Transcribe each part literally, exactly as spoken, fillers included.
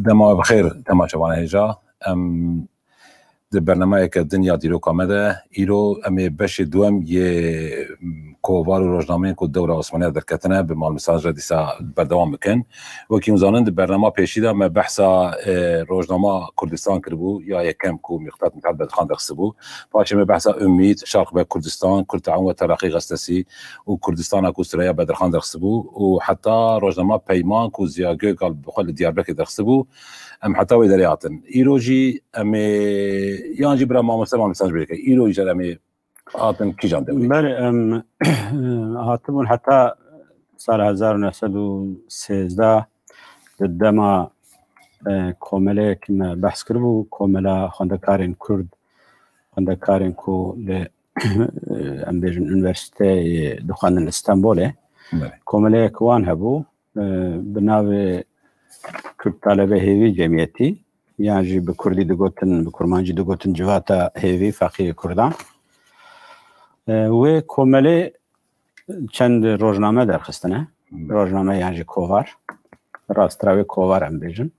Dema bi xêr, dema çavan hêja. Em di bernameyeke din ya dîroka me de, îro em ê beşê duwem yê kovar û rojnameyên ku dewra Osmaniya derketine bi malmîsan re dîsa berdewam bikin. Wekî hûn zanin, di bernama pêşî de me behsa, e, rojnama Kurdistan kiribû, ya yekem ku Mîqdat Mithat Bedirxan derxistibû. Paşê me behsa Umîd, Şarq ve Kurdistan, Kurd Teawun ve Teraqî Gazetesi û Kurdistana ku Süreyya Bedirxan derxistibû û heta rojnama Peyman ku Ziya Gökal bi xwe li Diyarbekirê derxistibû, em heta wê derê hatin. Îro jî em ê, yan jî bira mamoste Mamoste ji bîr ke. Îro jî em ê hatin kîjan dewrê? Belê, em hatibûn heta sala hezar û neh sed û sêzdeh, di dema, e, komeleyek me behs kiribû, komela xwendekarên Kurd, xwendekarên ku li, em bêjin, unîversîteyê dixwendin li Stenbolê. Belê. Komeleyek wan hebû, e, bi navê Kürt Talebe Hêvî Cemiyeti, yan jî bi kurdî digotin, bi kurmancî digotin Civata Hêvî Feqiyê Kurdan. E, wê komelê çend rojname derxistine. Hmm. Rojname yan jî kovar. Rastira wê kovar em bêjin.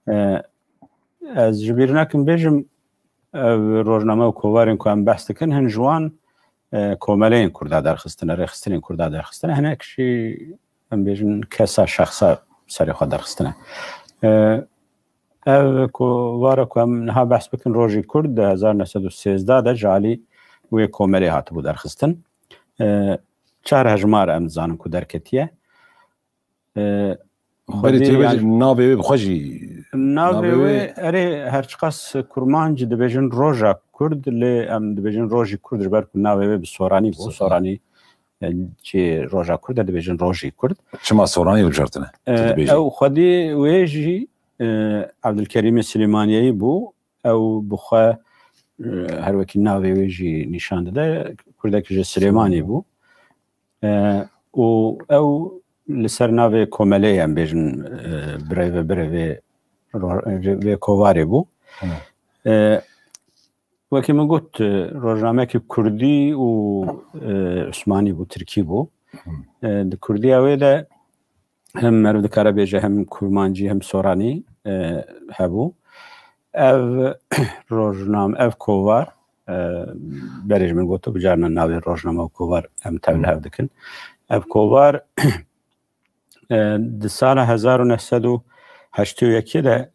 E, ez ji bîr nekim bêjim, ev rojname û kovarên ku em behs dikin, hin ji wan, e, komeleyên Kurda derxistine, rêxistinên Kurda derxistine. Hinek jî em bêjin kesa, şexsa serê xwe derxistine. E, ev kovara ku em niha behs bikin, Rojî Kurd, di hezar neh sed û sêzdeh de ji alî wê komelê hatibû derxistin. E, çar hejmar em dizanin ku derketiye. E, Berê xwedî tu yan bêjî navê wê bi xwe jî. Navê navê wê, wê erê, her çiqas kurmanc dibêjin Roja Kurd, lê em dibêjin Rojî Kurd, ji ber ku navê wê bi soranî bû. Soranî. Soranî, e, cê Roja Kurd e, dibêjin Rojî Kurd. Çima soranî hilbijartine? E, tu dibêjî? Ew xwedî wê jî, e, Evdilkerîmê Silêmaniyeyî bû. Ew bi xwe, e, her wekî navê wê jî nîşan dide, Kurdekî ji Silêmanî bû. E, û ew li ser navê komelê, em bêjin, e, birêve birêvê ro-, vê kovarê bû. Hı. E, wekî min got, e, rojnamekî kurdî û, e, usmanî bû, tirkî bû. Hı. E, di kurdiya wê de hem meriv dikare bêje, hem kurmancî, hem soranî, e, hebû. Ev rojnam-, ev kovar, e, berê ji min got, bi carna navê rojname û kovar em tev li hev dikin. Ev kovar, e, di sala hezar û neh sed û heştê û yekê de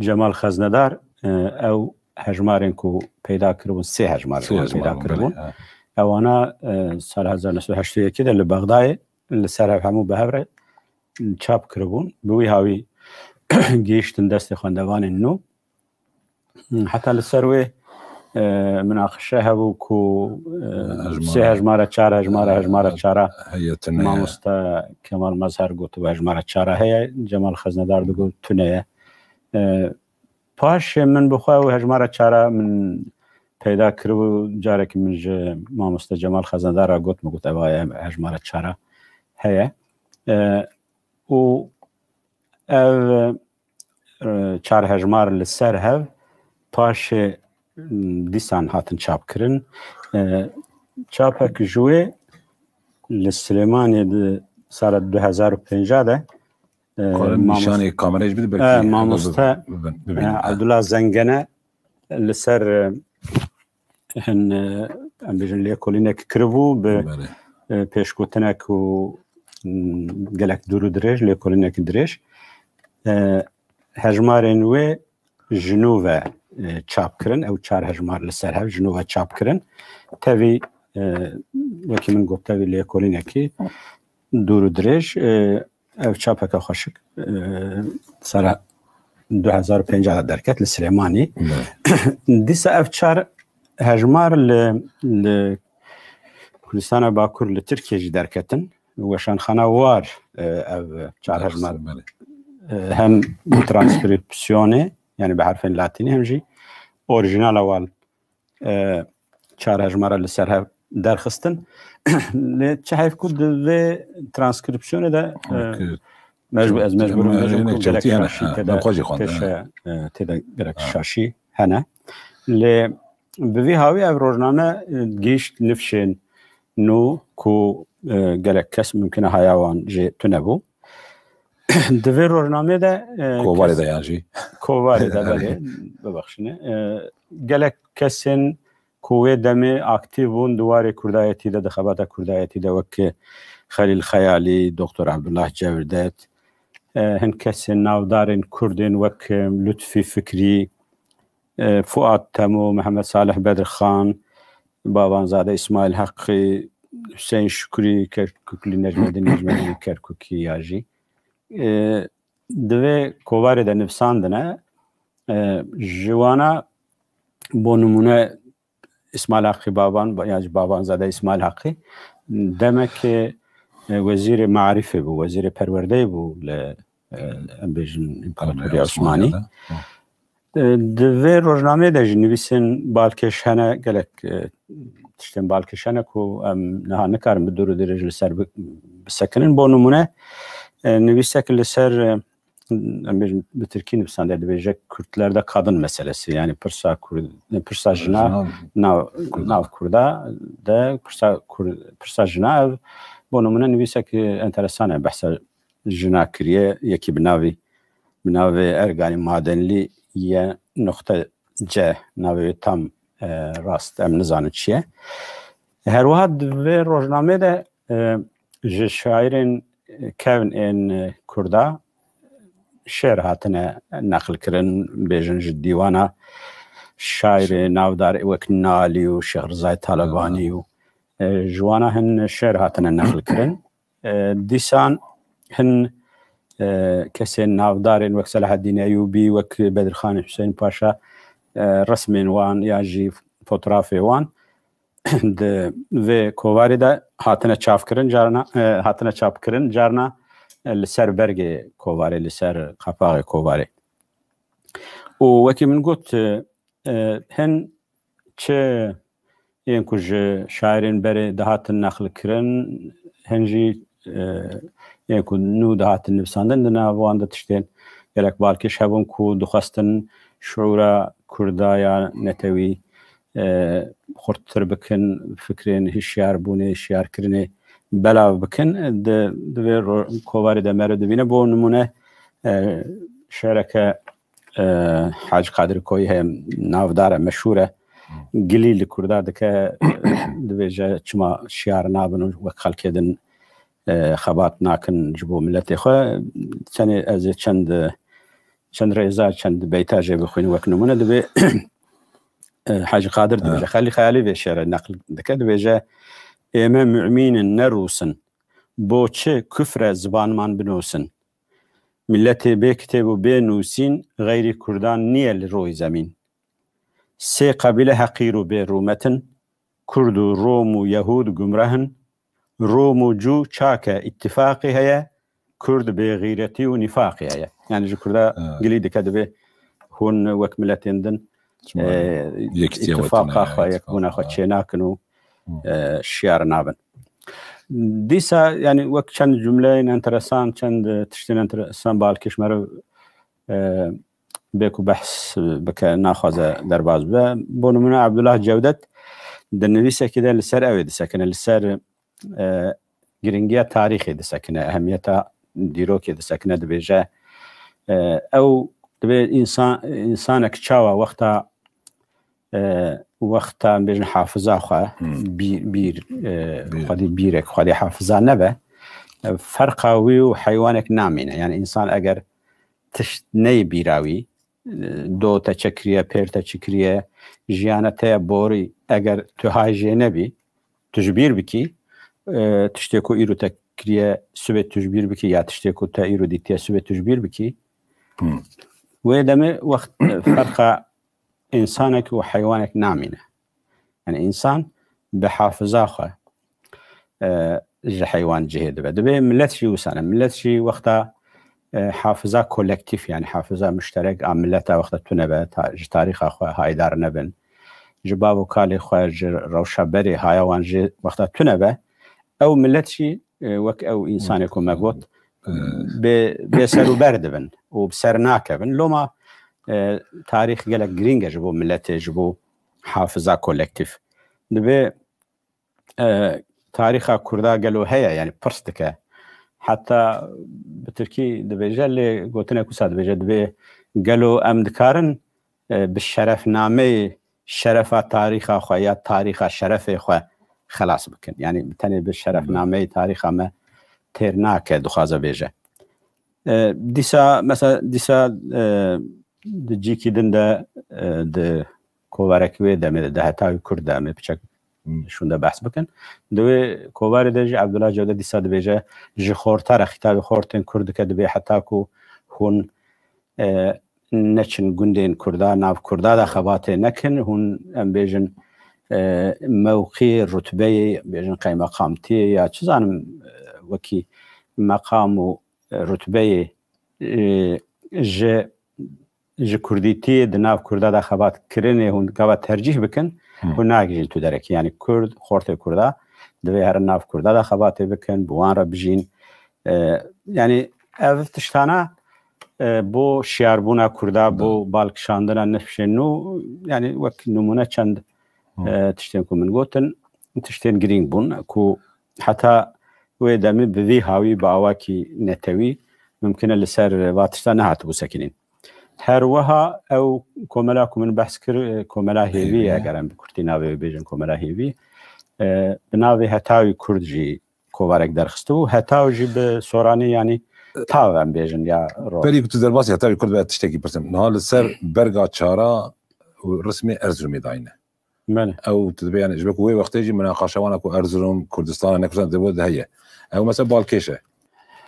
Cemal Xeznedar, e, ew hejmarên ku peyda kiribûn, sê hejmar Sê hejmar peyda bûn, kiribûn. Belê, ha. Ewana, e, sala hezar neh sed û heştê û yekê de li Bexdayê li ser hev hemû bi hev re çap kiribûn. Bi wî hawî gihîştin destê xwendevanên nû. Heta li ser wê, e, minaqişe hebû ku, e, Hejmara. sê hejmara, çar hejmara, hejmara çara heye, tune ye. Mamoste Kemal Mezher gotibû hejmara çara heye. Cemal Xeznedar digot tune ye. E, paşê min bi xwe ew hejmara çara min peyda kiribû, carekî min ji mamoste Cemal Xeznedar re got, min got, "Eva ye, hejmara çara heye." E, û ev, e, çar hejmar li ser hev paşê, m, dîsan hatin çap kirin. E, çapek ji wê li Silêmaniyê di sala du hezar û pênc de, e, Karin mamost-, nîşanê kamerayê jî bide, e, belkî mamoste, bibin, bibin, e, ha. Abdullah Zengene li ser, e, hin, e, em bêjin lêkolînek kiribû bi, Belê. e, pêşgotinek û, m, gelek dûr û dirêj, lêkolînek dirêj. E, hejmarên wê ji nû ve, e, çap kirin, ew çar hejmar li ser hev ji nû ve çap kirin. Tevî, e, wekî min got, tevî lêkolînekî dûr û dirêj, e, ev çapeke xweşik, e, sera du hezar û pênc de derket li Silêmanî. Belê. Dîsa ev çar hejmar li, li Kurdistana Bakur, li Tirkiye jî derketin. Weşanxana War, e, ev çar hejmar, Belê. e, hem transkripsiyonê, yani bi herfên latînî, hem jî orîjinala wan, e, çar hejmara li ser hev derxistin. Lê çi heyf ku di vê transkripsiyonê de, e, Okey. mecbû-, ez mecbûr im Em, bêjim ku nexewtî gelek hene, şaşî ha, tê de, me xwe jî xwend, pêşe, ha. e, tê de gelek Ha. şaşî hene. Lê bi vî hawî ev rojname, e, gihîşt nifşên nû ku e, gelek kes mimkine haya wan jê tune bû. Di vê rojnamê de e, Kovarê kes- de yan jî. Kovarê de belê, bibexşîne. E, gelek kesên ku wê demê aktîf bûn di warê kurdayetî de, di xebata kurdayetî de, wek Xelîl Xeyalî, Doktor Abdullah Cevdet, e, hin kesên navdarên kurdên wek e, Lutfî Fikrî, e, Fuat Temo, Mihemed Salih Bedirxan, Babanzade Îsmaîl Heqî, Hüseyin Şukrî Kerkûklî, Necmedîn Necmedîn Kerkûkî ya jî. E, di vê kovarê de nivîsandine, e, ji wana bo nimûne Îsmaîl Heqî Baban, yan jî Babanzade Îsmaîl Heqî, demekê e, wezîrê marîfê bû, wezîrê perwerdeyê bû li, e, em bêjin, Împaratoriya Osmanî. E, Di vê rojnameyê de jî nivîsên balkêş hene, gelek e, tiştên balkêş hene ku em niha nikarin bi dûr û dirêj li ser bi- bisekinin. Bo nimûne, e, nivîsek li ser, e, em bêjin, bi tirkî nivîsandine, dibêje Kürtlerde kadın meselesi, yani pirsa Kurd, pirsa jina nav, nav Kurda de pirsa, Kur, pirsa jina ev, bo nimûne, nivîsek enteresan e, behsa jina kiriye, yekî bi navî, bi navê Erganî Madenlî ye, nuqte C, navê wê tam e, rast em nizanin çi ye. Her wiha di vê rojnamê de e, ji şairên kevn ên e, Kurda şêr hatine neqilkirin, bêjin ji dîwana şairê navdar wek Nalî û Şêx Rizayê Talebanî û e, ji wana hin şêr hatine neqilkirin. E, dîsan hin e, kesên navdarên wek Selahaddîn Eyûbî, wek Bedirxanê Huseyîn Paşa, e, resmên wan ya jî fotoğrafê wan di vê kovarê de hatine çapkirin, carna, e, hatine çapkirin, carna e, li ser bergê kovarê, li ser qapaxê kovarê. Û wekî min got, e, e, hin çi yên ku ji şairên berê dihatin neqlkirin, hin jî, e, yên ku nû dihatin nivîsandin, di nav wan de tiştên gelek balkêş hebûn ku dixwestin şiûra Kurda ya netewî, e, xurttir bikin, fikrên hişyarbûnê, hişyarkirinê belav bikin. Di, di vê ro-, kovarê de meriv dibîne. Bo nimûne, e, şereke, e, Hacî Qadir Koyî heye, navdar e, meşhûr e. Gilî li Kurda dike, e, dibêje çima şiyar nabin û wek xelkê din, e, xebat nakin ji bo miletê xwe. Tenê ez ê çend, çend rêza, çend beyta jê bixwînim wek nimûne. Dibê, e, Hacî Qadir dibêje, Xelî Xeyalî vê şêre neql dike, dibêje, Ême mu'mîn in, ne rûs in. Bo çi kufre zibanman binosin? Miletê bê kitêb û bê nûsîn xeyrî kurdan nîye li royê zemîn. Sê qebîle heqîr û bê rûmet in, kurd û rom û yehûd gumrah in, rom û cû çak e îttifaqî heye, kurd bêxîretî û nîfaqî heye. Yani ji kurda gilî dike, dibê hûn wek miletên din, e, îttifaqa xwe, yekbûna xwe çênakin û, e, şiyar nabin. Dîsa, yani, wek çend cumleyên enteresan, çend tiştên enteresan balkêş meriv, e, bê ku behs bike, naxwaze derbas bibe. Bo nimûne Abdullah Cewdet di nivîsekê de li ser ew ê disekine, li ser, e, giringiya tarîxê disekine, ehemiyeta dîrokê disekine, dibêje, e, ew dibê însan, însanek çawa wexta e, wexta em bêjin hafiza xwe, bîr, bîr, e, xwedî bîrek, xwedî hafiza nebe, e, ferqa wî û heywanek namîne. Yani însan eger tişt neyê bîra wî, e, do te çi kiriye, pêr te çi kiriye, jiyana te ya borî, eger tu hay jê nebî, tu ji bîr bikî, e, tiştê ku îro te kiriye, sibê tu ji bîr bikî, ya tiştê ku te îro dîtiye, sibê tu ji bîr bikî. Wê demê wext, e, ferqa însanek û heywanek namîne. Yani însan bi hafiza xwe, e, ji heywan cihê dibe. Dibê milet jî wisa ne. Milet jî wexta, e, hafiza kolektîf, yani hafiza muşterek a mileta wexta tune be, ta-, ji tarîxa xwe haydar nebin, ji bav û kalê xwe, ji rewşa berê haya wan jî wexta tune be, ew milet jî, e, wek ew însanê ku me got, e, bê, bê ser û ber dibin û bi ser nakevin. Loma, e, tarîx gelek girîng e ji bo miletê, ji bo hafiza kolektîf. Dibê, e, tarîxa Kurda gelo heye, yanî pirs dike. Heta bi tirkî dibêje, lê gotinek wisa dibêje, dibê gelo em dikarin e, bi şerefnameyê şerefa tarîxa xwe ya tarîxa şerefê xwe xelas bikin. Yanî bi tenê bi şerefnameyê tarîxa me têr nake, dixwaze bêje. E, dîsa, mesela dîsa, e, di cîkî din de, e, di kovarek wê demê de, di heta wî Kurd de, em ê piçek şûnde behs bikin. Di wê kovarê de jî Abdullah Cewdet dîsa dibêje, ji xorta re xîtabê xortên Kurd dike, dibê heta ku hûn, e, neçin gundên Kurda, nav Kurda de xebatê nekin, hûn, em bêjin, e, mewqiyê, rutbeyê, bêjin qeymeqamtiyê ya çi zanim, e, wekî meqam û, e, rutbeyê, e, ji, ji Kurdîtiyê di nav Kurda de xebat kirinê hûn gava tercîh bikin, Hı. hûn nagihîjin tu derekî. Yanî Kurd, xortê Kurda divê herin nav Kurda de xebatê bikin, bi wan re bijîn. E, yanî ev tiştana, e, bo şiyarbûna Kurda, bo balkişandina nifşên nû, yanî wek nimûne çend, Hı. e, tiştên ku min gotin, tiştên girîng bûn ku heta wê demê bi vî hawî, bi awakî netewî mimkun e li ser va tişta nehatibû sekinîn. Her wiha ew komela ku min behs kir, e, komela Hêvî, Hêvî, eger em bi kurtî navê wê bêjin komela Hêvî, e, bi navê Hetawî Kurd jî kovarek derxistibû. Hetaw jî bi soranî, yanî tav em bêjin ya ro. Berî ku tu derbasî Hetawî Kurd be, tiştekî pirsim. Niha li ser berga çara û rismê Erzurumê dayîne. Belê. Ew tu dibê, yanî ji ber ku wê wextê jî minaqaşa wana ku Erzurum, Kurdistan, ne Kurdistan, dibû de heye. Ew mesela balkêş e.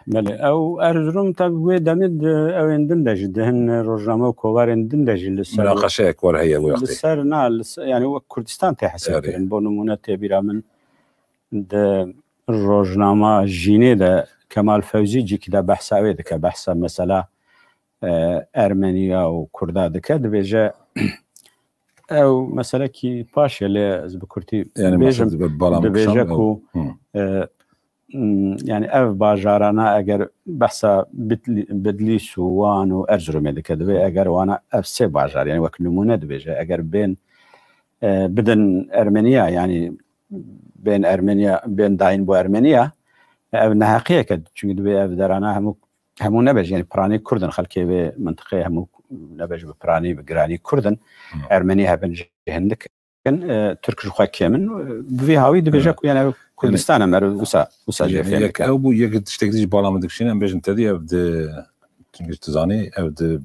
Belê, ew Erzurum tabi wê demê di ewên din de jî, di hin rojname û kovarên din de jî li ser Minaqeşeyek war heye wê li wextê. ser, na, li ser, yanî wek Kurdistan tê Erê. hesabkirin. Bo nimûne tê bîra min di rojnama Jînê de Kemal Fewzî cîkî de behsa wê dike, behsa mesela, e, Ermeniya û Kurda dike, dibêje ew meselekî paş e, lê ez bi kurtî Yanî bêjim, mesela dibe bala min dibêje kişand, ku, ew, hı. e, m, yanî ev bajarana eger behsa Bitlî-, Bidlîs û Wan û Erzurumê dike, dibê eger wana ev sê bajar, yanî wek nimûne dibêje, eger bên, e, bidin Ermeniya, yanî bên Ermeniya, bên dayîn bo Ermeniya, ev neheqiyek e, çunkî dibê ev derana hemû, hemû nebêje, yanî piranî Kurd in, xelkê vê mintiqê hemû nebêje bi piranî, bi giranî Kurd in, Hı. Ermenî hebin jî hindik in, e, Tirk ji xwe kêm in. Bi vî hawî dibêje Evet. ku, yanî, ev Kurdistan e, mer wisa, wisa jê Yanî fêm yek dike. ew bû, yek tiştek dî jî bala min dikişîne, em bêjin tedî ev di, çunkî tu zanî, ev di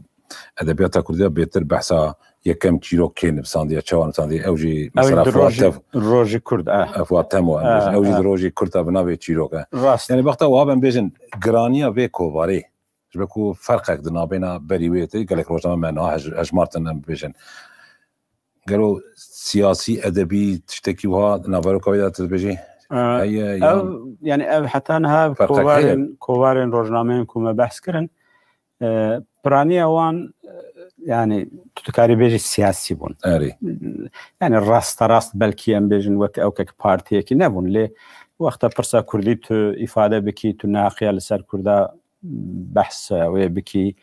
edebiyata Kurdî de bêtir behsa yekem çîrok kê nivîsandiye, çawa nivîsandiye, ew jî Ew mesela di Fuat rojî, Tev-, rojî Kurd, eh. Fuat Temo, em bêjin. Eh, Ew jî eh. di rojî Kurd de bi navê çîrok e. Rast. Yanî wexta wiha em bêjin, giraniya vê kovarê, ji ber ku ferqek di navbêna berî wê tê, gelek rojname me niha hej-, hejmartin em bêjin. Gelo siyasî, edebî tiştekî wiha di naveroka wê de tu dibêjî? Eh, Heye ev, yan yanî ev heta niha ev Ferqek heye? kovarên, kovarên rojnameyên ku me behs kirin, e, piraniya wan, e, yanî tu dikarî bêjî siyasî bûn. Erê. Yanî rasta rast belkî em bêjin wek ew kek partiyekî nebûn, lê wexta pirsa Kurdî tu îfade bikî, tu neheqiya li ser Kurda behs wê bikî,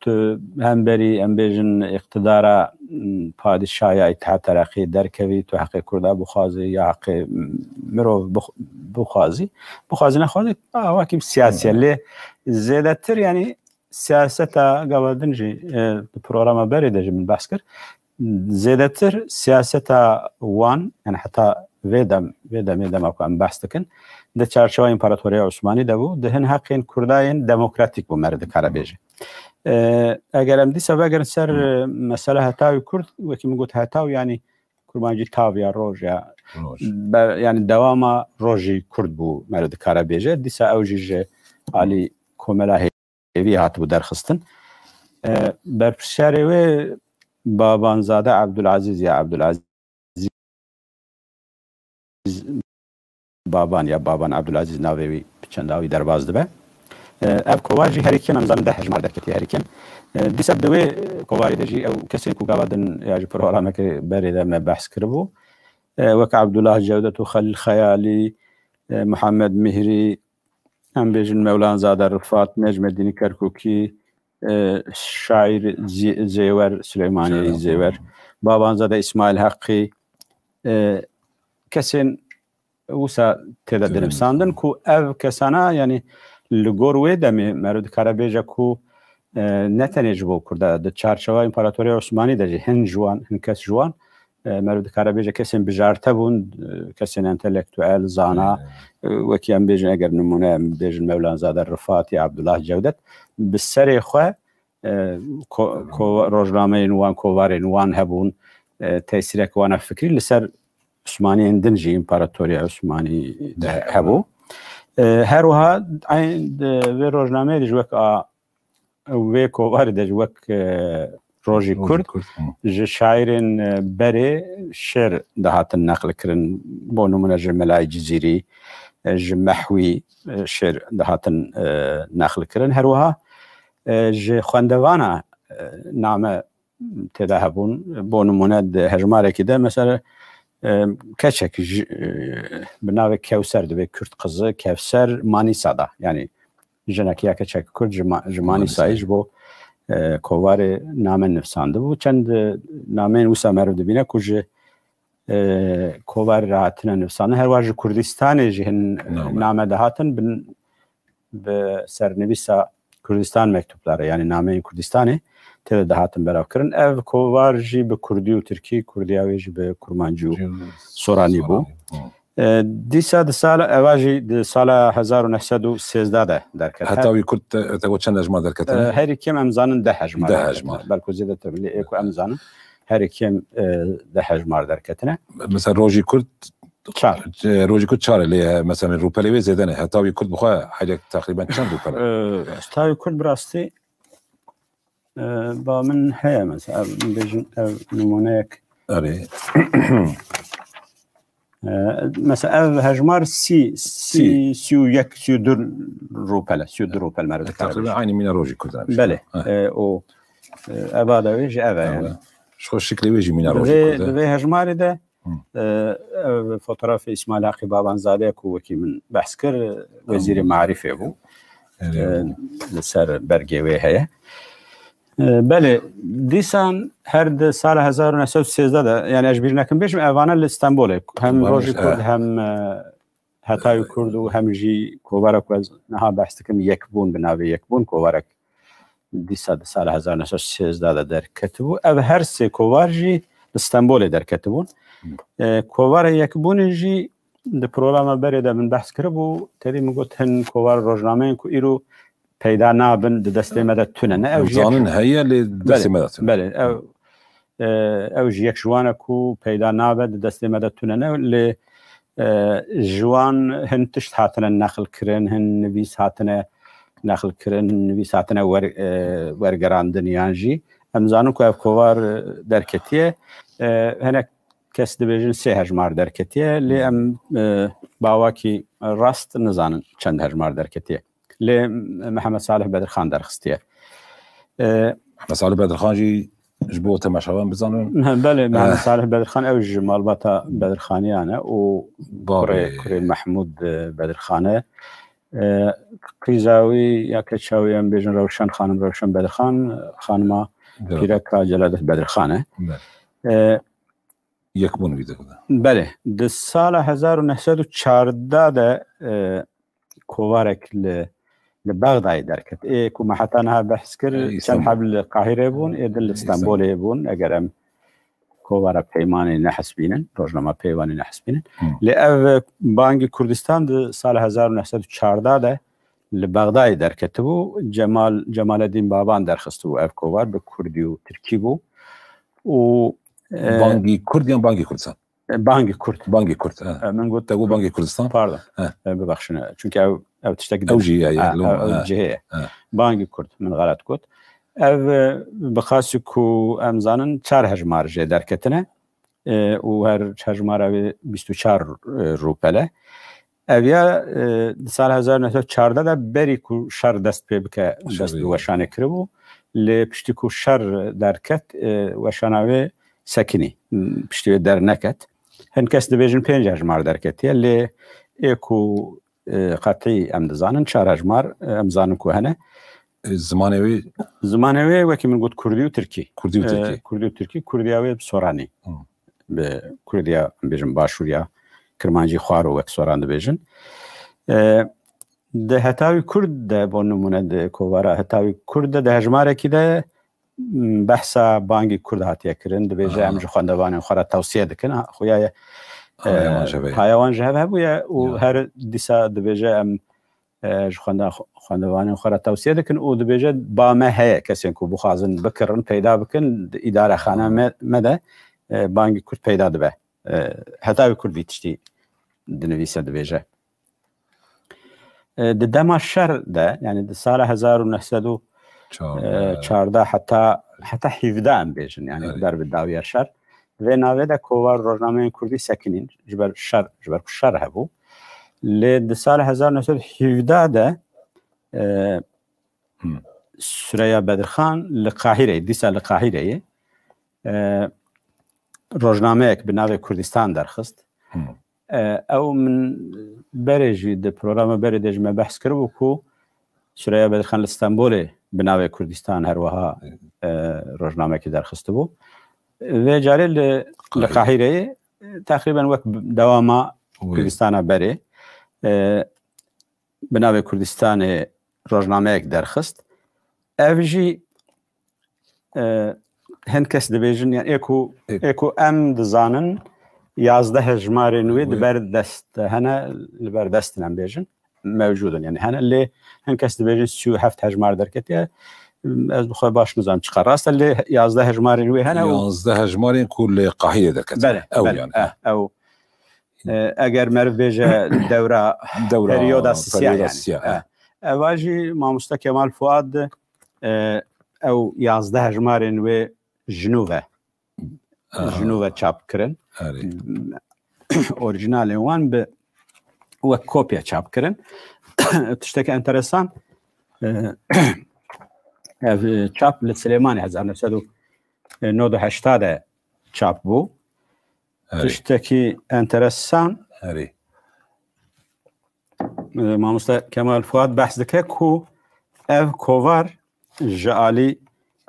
tu hemberî em bêjin îqtidara, m, padîşah ya Îtihad Tereqî derkevî, tu heqê Kurda bixwazî ya heqê, m, mirov bix-, bixwazî, bixwazî nexwazî, awakî siyasî ye. Lê zêdetir, yanî siyaseta gava din jî, e, di programa berê de jî min behs kir. Zêdetir siyaseta wan, yani heta vê dem, vê demê dema ku em behs dikin, di çarçewa Împaratoriya Osmanî de bû, di hin heqên Kurdayên demokratîk bû, meriv dikare bêje. E, eger em dîsa vegerin ser, e, mesela heta wî Kurd, wekî min got heta wî, yani Kurmancî tav ya roj ya, Roj. be-, yani dewama rojî Kurd bû, meriv dikare bêje. Dîsa ew jî ji alî komela hêvî hatibû derxistin. E, berpirsiyarê wê Babanzade Abdulazîz ya Abdulazîz Baban ya Baban Abdulazîz navê wî bi çenda wî derbas dibe. E, ev kovar jî herî kêm, em zanin deh hejmar derketiye herî kêm. E, dîsa di wê kovarê de jî ew kesên ku gava din ya ji programeke berê de me behs kiribû. E, wek Abdullah Cewdet û Xelîl Xeyalî, e, Mihemed Mihrî, em bêjin Mewlanzade Rifat, Necmedînî Kerkûkî, e, şaîr Zî-, Zêwer, Suleymanî Şaîr Zêwer, Zêwer. Babanzade Îsmaîl Heqî, e, kesên wisa tê de dinivsandin ku ev kesana, yanî li gor wê demê meriv dikare bêje ku e, ne tenê ji bo Kurda, di çarçewa Împaratoriya Osmanî de jî hin ji wan, hin kes ji wan, e, meriv dikare bêje kesên bijarte bûn, e, kesên entelektuel, zana, e, wekî em bêjin, eger nimûne em bêjin Mewlanzade Rifat ya Abdullah Cewdet, bi serê xwe, e, ko-, ko-, rojnameyên wan, kovarên wan hebûn, e, tesîrek wana fikrî li ser Osmaniyên din jî, Împaratoriya Osmanî de hebû. E, her wiha eyn di vê rojnameyê de ji wek a, wê kovarê de ji wek, e, Rojî Kurd, ji şaîrên, e, berê şêr dihatin neqlkirin. Bo nimûne ji Melayê Cizîrî, e, ji Mehwî, e, şêr dihatin, e, neqlkirin. Her wiha, e, ji xwendevana, e, name tê de hebûn. Bo nimûne di hejmarekî de mesela, e, keçek ji, e, bi navê Kewser dibê Kurd qizi, Kevser Manîsa da. Yanî jinek ya keçek Kurd ji Ma-, ji Manîsayê ji bo, e, kovarê name nivsandibû. Çend, e, nameyên wisa meriv dibîne ku ji, e, kovarê re hatine nivsandin. Her wiha ji Kurdistanê jî hin name dihatin bin, bi sernivîsa Kurdistan Mektupları, yanî nameyên Kurdistanê tê de dihatin belavkirin. Ev kovar jî bi kurdî û tirkî, kurdiya wê jî bi kurmancî û soranî bû. E, dîsa di sala, eva jî di sala hezar û neh sed û sêzdeh de derket. Heta wî Kurd te, te got çend hejmar derketine? E, herî kêm em zanin deh hejmar derketine. Belku zêdetir, lê ê ku em zanin herî kêm, e, deh hejmar derketine. Mesela Rojî Kurd çar. E, Rojî Kurd çar e, lê, e, mesela rûpelê wê zêde ne. Heta wî Kurd bi xwe heylek teqrîben çend rûpel e? E, heta wî Kurd bi rastî, e, ba min heye mesela. Ev, min bêjin ev nimûneyek. Erê. E, mesela ev hejmar sî, sî, sî û yek, sî û du rûpel e. Sî û du rûpel meriv dikare. Teqrîben aynî mîna Rojî Kurd e. Belê. E, o, e, eva de wê jî ev e yani. Ji xwe şiklê wê jî mîna Rojî Kurd e. Di vê hejmarê de, e, ev fotoğrafê Îsmaîl Heqî Babanzadê ku wekî min behs kir, wezîrê marîfê bû. E, li ser bergê wê heye. E, belê, dîsan her di sala hezar û neh sed û sêzdeh de, yani ez ji bîr nekim bêjim, evane li Stenbolê, hem Rojî Kurd, hem, e, Hetayî Kurd û hem jî kovara ku ez niha behs dikim, Yekbûn, bi navê Yekbûn, kovarek dîsa di sala hezar neh sed û sêzdeh de derketibû. Ev her sê kovar jî li Stenbolê derketibûn. E, kovara Yekbûnê jî di programa berê de min behs kiribû, tevî min got hin kovar rojnameyên ku îro peyda nabin, di destê me de tune ne. Ew jî zanin heye, lê destê me de tune. Belê, ew, e, ew jî yek ji wan e ku peyda nabe, di destê me de tune ne. Lê, e, ji wan hin tişt hatine neqlkirin, hin nivîs hatine neqlkirin, hin nivîs hatine wer-, e, wergerandin yan jî. Em zanin ku ev kovar, e, derketiye. E, hinek kes dibêjin sê hejmar derketiye, lê em, e, bawakî rast nizanin çend hejmar derketiye. Lê Mihemed Salih Bedirxan derxistiye. E, Mihemed Salih Bedirxan jî ji bo temaşevan bizanin. Belê, Mihemed Salih Bedirxan ew ji malbata Bedirxaniyan e û kurê, kurê Mehmûd, e, Bedirxan e. E, qîza wî ya keça wî em bêjin Rewşen xanim, Rewşen Bedirxan, xanima pîreka Celadet Bedirxan e. E, Yekbûn wî de. Belê, di sala hezar û neh sed û çardeh de, e, kovarek li, li Bexdayê derket. Ê ku me heta niha behs kir, çend heb li Qahîrê bûn, ê din li Stenbolê bûn. Eger em kovara Peymanê nehesbînin, rojnama Peymanê nehesbînin. Lê ev Bangî Kurdistan di sala hezar û neh sed û çardeh de li Bexdayê derketibû. Cemal, Cemaledîn Baban derxistibû ev kovar, bi kurdî û tirkî bû. Û, e, Bangî Kurd yan Bangî Kurdistan? E, Bangî Kurd. Bangî Kurd, he. E, min got, te got Bangî Kurdistan? Pardon. He. E, bibexşin. Çünkü ew, ew tiştek ew jî ye, ye, ew, ew cihê ye. Bangî Kurd, min xelet got. Ev, e, bi xasî ku em zanin çar hejmar jê derketine. E, û her hejmara wê bîst û çar, e, rûpel e. Ev ya, e, di sala hezar neh sed çardeh de berî ku şer dest pê bike, dest bi weşanê kiribû. Lê piştî ku şer derket, e, weşana wê sekinî. Piştî wê derneket. Hin kes dibêjin pênc hejmar derketiye. Lê ê ku, e, qetî em dizanin çar hejmar, e, em zanin ku hene. E, zimanê wê? Zimanê wê wekî min got kurdî û tirkî. Kurdî û tirkî. E, kurdî û tirkî, kurdiya wê bi soranî. Bi kurdiya, em bêjin başûriya Kirmancî Xwaro wek soran dibêjin. E, di Hetawî Kurd de, bo nimûne di kovara Hetawî Kurd de, di hejmarekî de, m, behsa bangî Kurd hatiye kirin. Dibêje, Aha. em ji xwendevanên xwe re tewsiye dikin. Ha, xuya ye, Haya e, wan ji hev e. haya wan ji hev hebûye û Ya. her dîsa dibêje, em, e, ji xwenda-, xwendevanên xwe re tewsiye dikin û dibêje, ba me heye, kesên ku bixwazin bikirin, peyda bikin, di îdarexana Aha. me, me de, e, bangî Kurd peyda dibe. E, Hetawî Kurd vî tiştî dinivîse, dibêje. E, di dema şer de, yani di sala hezar û neh sed û çardeh heta, heta hevdeh em bêjin, yani Evet. ber bi dawiya şer. Vê navê de kovar rojnameyên kurdî sekinîn, ji ber şer, ji ber ku şer hebû. Lê di sala hezar neh sed û hevdeh de, e, Hmm. Sureya Bedirxan li Qahireyê, dîsa li Qahireyê, e, rojnameyek bi navê Kurdistan derxist. Hmm. E, ew min berê jî di programa berê de ji me behs kiribû ku Sureya Bedirxan li Stenbolê bi navê Kurdistan her wiha, e, rojnamekî derxistibû. Vê carê li, li Qahireyê. Qahireyê, e, teqrîben wek dewama Wê. Kurdistana berê, e, bi navê Kurdistanê rojnameyek derxist. Ev jî, e, hin kes dibêjin, yani ê ku, Ê- ê ku em dizanin, yazdeh hejmarên wê Wê. di ber dest de hene, li ber dest em bêjin, mewcûd in. Yani hene, lê hin kes dibêjin sî û heft hejmar derketiye. Ez bi xwe baş nizanim çiqas rast e, lê yazdeh hejmarên wê hene û Yazdeh hejmarên ku li Qahirê derketin. Belê, Ew belê, yani. eh, ew. E, eger meriv bêje dewra Dewra periyoda sisiya periyoda yani. sisiya, E, eh. Eva jî mamoste Kemal Fuad, e, ew yazdeh hejmarên wê ji nû ve, Aha. ji nû ve çap kirin. Erê. Orîjinalên wan bi wek kopya çap kirin. Tiştekî enteresan, e, ev, e, çap li Silêmanê hezar neh sed û nod û heşta de çap bû. Erê. Tiştekî enteresan, Erê. e, mamoste Kemal Fuat behs dike ku ev kovar ji alî,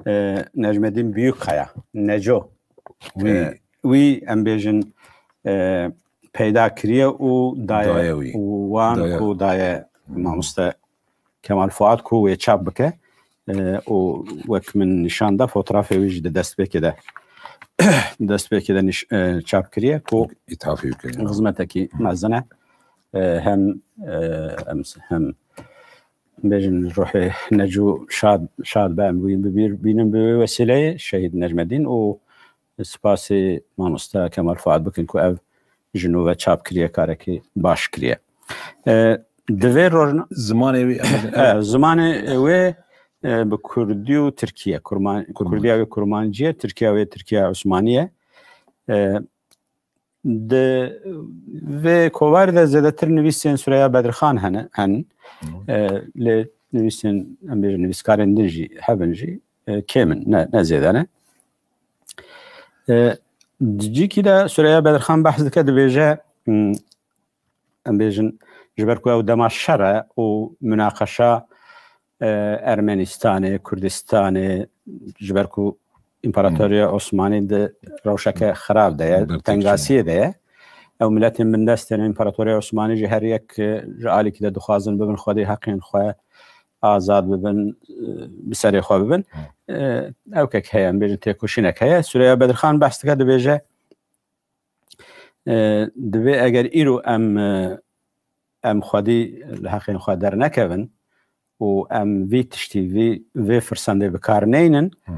e, Necmedîn Büyükkaya, Neco, Wî. e, wî em bêjin, e, peyda kiriye û daye Daye wî. û wan Daye. ku daye mamoste Kemal Fuat ku wê çap bike, e, û wek min nîşan da, fotoğrafê wî jî di destpêkê de, destpêkê de nîş-, e, çap kiriye ku Îthafê wî kiriye. xizmetekî mezin e. E, hem, e, em, hem bêjin ruhê Necû şad, şad be, em wî bi bîr bînin bi wê wesîleyê şehîd Necmedîn û spasê mamoste Kemal Fuat bikin ku ev ji nû ve çap kiriye, karekî baş kiriye. E, di vê rojna- Zimanê wî, E, zimanê wê, e, bi kurdî û tirkî ye. Kurman-, Kurman. Kurdiya wê kurmancî ye, tirkiya wê tirkiya Osmanî ye. E, di vê kovarê de zêdetir nivîsên Sureya Bedirxan hene, henin. Hı. E, lê nivîsên, em bêjin, nivîskarên din jî hebin jî, e, kêm in, ne, ne zêde ne. E, di cîkî de Sureya Bedirxan behs dike, dibêje, hmm, em bêjin, ji ber ku ew dema şer e û munaqeşa, e, Ermenistanê, Kurdistanê, ji ber ku Împaratoriya Hmm. Osmanî di rewşeke xirab de ye, Bertek tengasiyê de ye. Ew miletên bindestên Împaratoriya Osmanî jî her yek, e, ji alîkî de dixwazin bibin xwedî heqên xwe, azad bibin, e, bi serê xwe bibin. Hmm. E, ew kek heye, em bêjin têkoşînek heye. Sureya Bedirxan behs dike, dibêje, e, divê eger îro em, e, em xwedî li heqên xwe dernekevin û em vî tiştî, vî, vê firsendê bi kar neynin, Hı.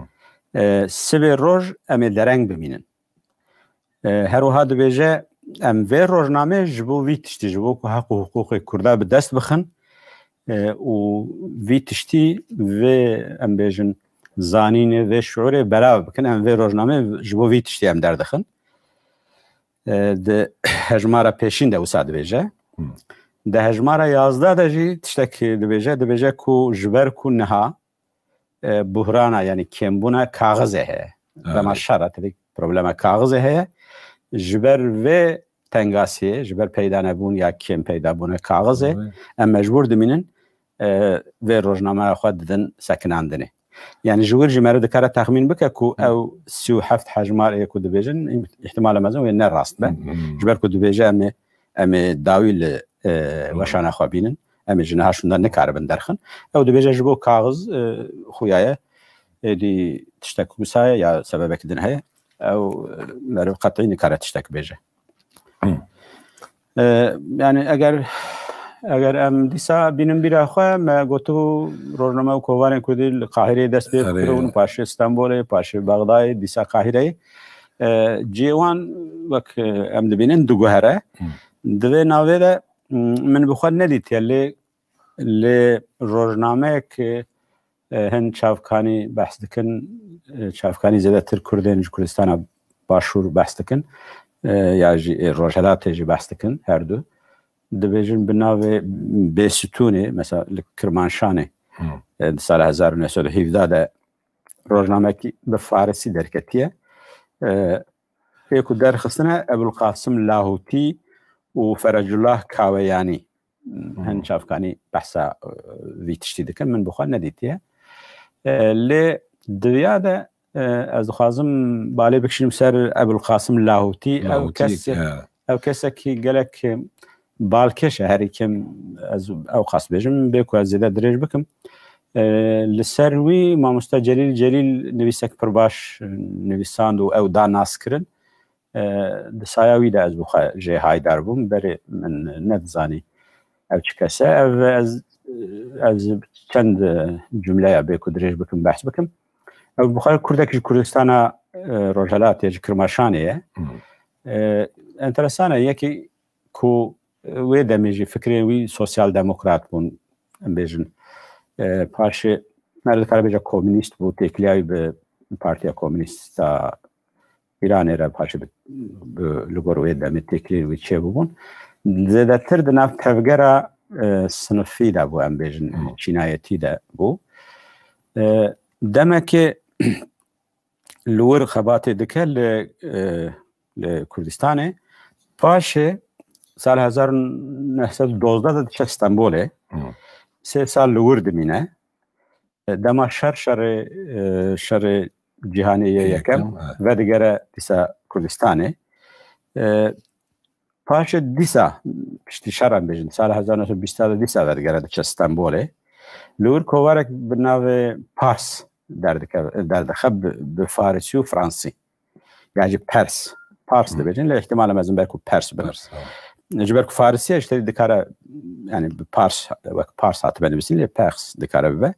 e, sibê roj em ê dereng bimînin. E, her wiha dibêje, em vê rojnamê ji bo vî tiştî, ji bo ku heq û hiqûqê Kurda bi dest bixin, e, û vî tiştî, vê, em bêjin, zanînê, vê şiûrê belav bikin, em vê rojnamê ji bo vî tiştî em derdixin. E, di hejmara pêşîn de wisa dibêje. Hmm. Di hejmara yazdeh de jî tiştek dibêje, dibêje ku ji ber ku niha, e, buhrana, yani kêmbûna kaxizê heye. Evet. Dema şer e, tevî problema kaxizê heye. Ji ber vê tengasiyê, ji ber peydanebûn ya kêm peydabûna kaxizê, Evet. em mecbûr dimînin, e, vê rojnameya xwe didin sekinandinê. Yani ji wir jî meriv dikare texmîn bike ku Hı. ew sî û heft hejmar ê ku dibêjin, îhtimale mezin wê ne rast be. Hı hı. Ji ber ku dibêje em ê em ê dawî li e, weşana xwe bînin. Em ê ji niha şûnde nikaribin derxin. Ew dibêje ji bo kaxiz e, xuya ye. Êdî tiştek wisa ye ya sebebek din heye. Ew e, meriv qetî nikare tiştek bêje. E, yani eger eger em dîsa bînin bîra xwe, me gotibû rojname û kovarên kurdî li Qahireyê dest pê Erê. Kiribûn, paşê Stenbolê, paşê Bexdayê, dîsa Qahireyê. E, cihê wan wek e, em dibînin diguhere. Di vê navê de m, min bi xwe nedîtiye lê lê rojnameyek e, hin çavkanî behs dikin, e, çavkanî zêdetir kurdên ji Kurdistana Başûr behs dikin e, ya jî ê Rojhelatê jî behs dikin her du. Dibêjin bi navê Bêsitûnê, mesela li Kirmanşanê e, di sala hezar û neh sed û hevdeh de rojnamekî bi farisî derketiye. E, Ê ku derxistine Ebulqasim Lahûtî û Ferecullah Kaweyanî hin çavkanî behsa e, vî tiştî dikin, min bi xwe nedîtiye. E, lê diviya de e, ez dixwazim balê bikişînim ser Ebulqasim Lahûtî. Ew Lahûtî, kes he. Ew kesekî gelek e, balkêş e, herî kêm ez ew qas bêjim, bê ku ez zêde dirêj bikim. E, li ser wî Mamoste Celîl Celîl nivîsek pir baş nivîsand û ew da naskirin. E, di saya wî de ez bi xwe jê haydar bûm, berê min nedizanî ev çi kes e. Ev ez, ez çend cumleya bê ku dirêj bikim, behs bikim. Ew bi xwe kurdek ji Kurdistana e, Rojhelatê, ji Kirmaşanê ye. E, enteresan e, yekî ku wê demê jî fikrên wî sosyal demokrat bûn, em bêjin. E, paşê, me dikare bêje komînîst bû, têkiliya wî bi Partiya Komînîst a Îranê re paşê bi, bi, li gor wê demê têkiliyên wî çêbûbûn. Zêdetir di nav tevgera e, sinifî de bû, em bêjin, Hmm. çînayetî de bû. E, demekê li wir xebatê dike li, e, li Kurdistanê. Paşê sal hezar û neh sed û dozdeh de diçe Stenbolê. Hmm. Sê sal li wir dimîne. Dema şer, şerê, e, şerê cîhanê yê yekem Yekem, evet. vedigere dîsa Kurdistanê. E, Paşê dîsa, piştî şer em bêjin, sala hezar neh sed û bîst de dîsa vedigere diçe Stenbolê. Li wir kovarek bi navê Pars derdike-, derdixe bi, bi farisî û fransî. Yani jî Pers. Pars Hı. dibêjin, lê ihtimal e mezin ber ku Pers bin. Pers, ha. Ji ber ku Farisiye işte dikare, yani bi Pars, wek Pars hatibe nivîsîn, lê Pers dikare bibe.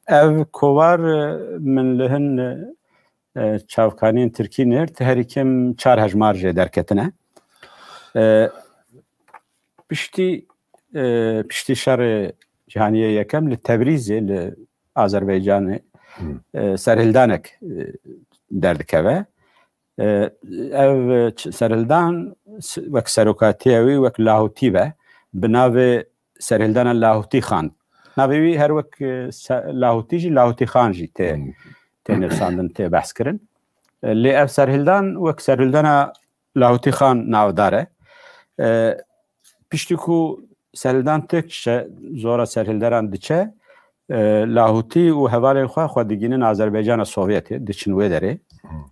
Ev kovar, e, min li hin, e, çavkaniyên Tirkî nêrt, herî kêm çar hejmar jê derketine. E, piştî, e, piştî şerê cîhaniyê yekem li Tebrîzê, li Azerbaycanê, Hmm. e, serhildanek, e, derdikeve. E, ev, e, ç-, serhildan s-, wek serokatiya wî, wek Lahûtî be, bi navê serhildana Lahûtî Xan. Navê wî her wek, e, se-, Lahûtî jî, Lahûtî Xan jî tê, Hmm. tê nivîsandin, tê behs kirin. E, lê ev serhildan wek serhildana Lahûtî Xan navdar e. E, piştî ku serhildan têk diçe, zora serhilderan diçe, e, Lahûtî û hevalên xwe xwe digînin Azerbaycana Sovyetê, diçin wê derê. Hmm.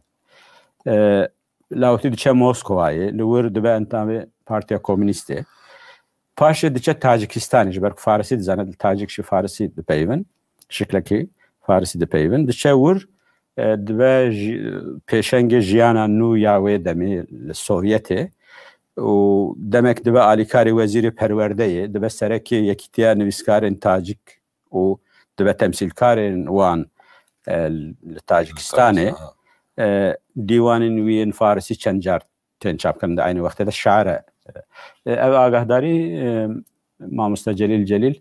E, Lahûtî diçe Moskowayê, li wir dibe endamê Partiya Komînîstê. Paşê diçe Tacikistanê, ji ber ku Farisî dizane, Tacik ji Farisî dipeyivin, şiklekî Farisî dipeyivin. Diçe wir, e, dibe ji-, pêşengê jiyana nû ya wê demê li Sovyetê û demek dibe alîkarê wezîrê perwerdeyê, dibe serekê Yekîtiya Nivîskarên Tacik û dibe temsîlkarên wan, e, li Tacikistanê, Tacikistanê, ha. e, dîwanên wî yên Farisî çend car tên çapkirin di eynî wextê de şair e. E, ev agahdarî, e, Mamoste Celîl Celîl,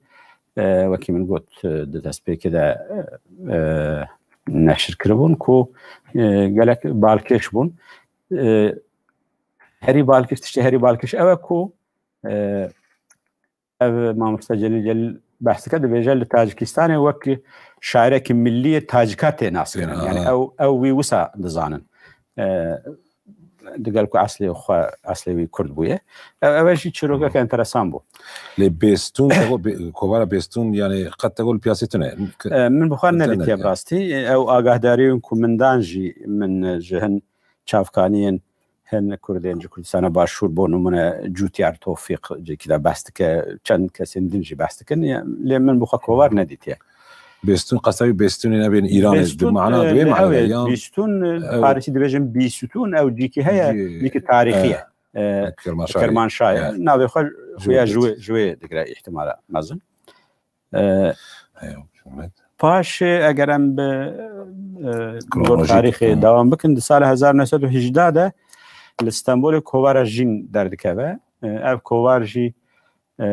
e, wekî min got, e, di destpêkê de, e, neşir kiribûn ku, e, gelek balkêş bûn. E, herî balkêş, tiştê herî balkêş ew e ku, e, ev Mamoste Celîl Celîl behs dike, dibêje li Tacikistanê wek şairekî millî yê Tacika tê naskirin. Tê, Yani ha. ew, ew wî wisa dizanin. E, digel ku eslê xwe, eslê wî Kurd bûye. Ev, ev jî çîrokek Hmm. enteresan bû. Lê Bêstûn, te got, Bê-, kovara Bêstûn, yani qet te got li piyasê tune. K-, E, min bi xwe te nedîtiye nediye. Bi rastî. E, ew agahdariyên ku min dan jî min, e, ji hin çavkaniyên, hin Kurdên ji Kurdistana Başûr, bo nimûne Cûtiyar Tofîq, cekî de behs dike, çend kesên din jî behs dikin. Lê min bi xwe kovar nedîtiye. Bêstûn, qasawî Bêstûnê nebên Îranê, bi mana, e, bi vê mana, ew ê, yan, Bîstûn, e, ew Farisî dibêjin Bîstûn, ew cîkî heye, cî-, cîkî tarîxî ye. E, Kermanşahê. Kermanşahê. Ew. Navê xwe xuya ji wê, ji wê digire îhtimala mezin. E, Ew, hikmet. Paşê eger em bi, e, Kronolojîk, tarîxê, hı, dewam bikin, di sala hezar neh sed û hejdeh de li Stenbolê kovara Jîn derdikeve. E, ev kovar jî, e,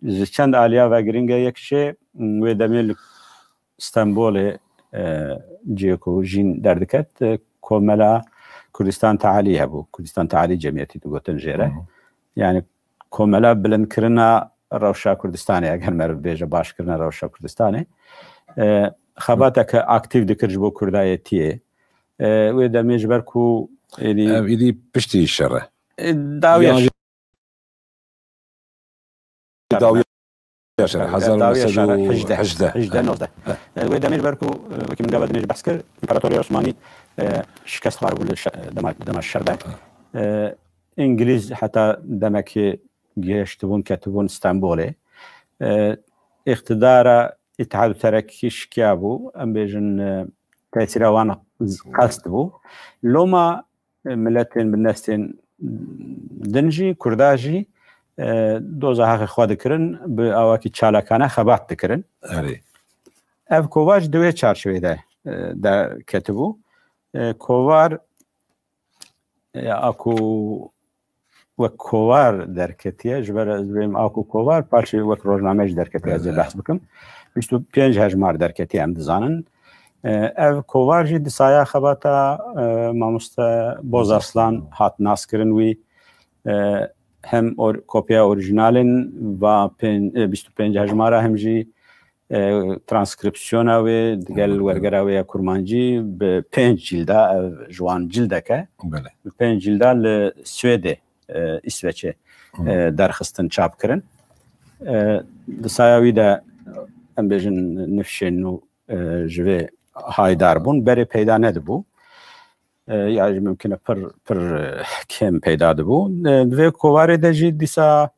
ji çend aliya ve giring e. Yek jê, m, wê demê li Stenbolê, e, cihê ku Jîn derdiket, e, Komela Kurdistan Tealî hebû. Kurdistan Tealî Cemiyetî digotin jê re. Hı hı. Yani komela bilindkirina rewşa Kurdistanê, eger meriv bêje başkirina rewşa Kurdistanê. E, xebateke aktîf dikir ji bo Kurdayetiyê. E, wê demê ji ber ku êdî Ev êdî piştî şer e. E, dawiya Yan jî şer e. Dawiya şer e. Dawiya şer e. Hezar neh sed û hejdeh. Hejdeh. Hejdeh, nozdeh. E, wê demê ji ber ku, e, wekî min gava dinê jî behs kir, Împaratoriya Osmanî, e, şikest xwar bû li şe-, dema, dema şer de. E, Îngilîz heta demekê gihiştibûn, ketibûn Stenbolê. E, îqtidara Îtihad û Terekî şikiyabû, em bêjin, e, tesîra wan qest bû. Loma, e, miletên bi nestên din jî, Kurda jî, e, doza heqê xwe dikirin, bi awakî çalakane xebat dikirin. Erê. Ev kovar jî di wê çarçivê de, e, derketibû. E, kovar, e, a ku wek kovar derketiye, ji ber ez dibêm a ku kovar, paşê wek rojname jî derketiye, ez ê, evet, behs bikim. Bîst û pênc hejmar derketiye, em dizanin. E, ev kovar jî di saya xebata, e, mamoste Bozaslan, Bozaslan hat naskirin wî. E, hem or-, kopya orîjinalên va pên-, e, bîst û pênc hejmara, hem jî, e, transkripsiyona wê digel, evet, wergera wê ya kurmancî bi pênc cîlda, ev ji wan cîldeke. Belê. Bi pênc cîlda li Swêdê, e, Îsveçê, hı, e, derxistin, çap kirin. E, di saya wî de, em bêjin, nifşên nû, e, ji vê haydar bûn, berê peyda nedibû. E, ya jî mimkun e pir, pir, e, kêm peyda dibû. E, di vê kovarê de jî dîsa,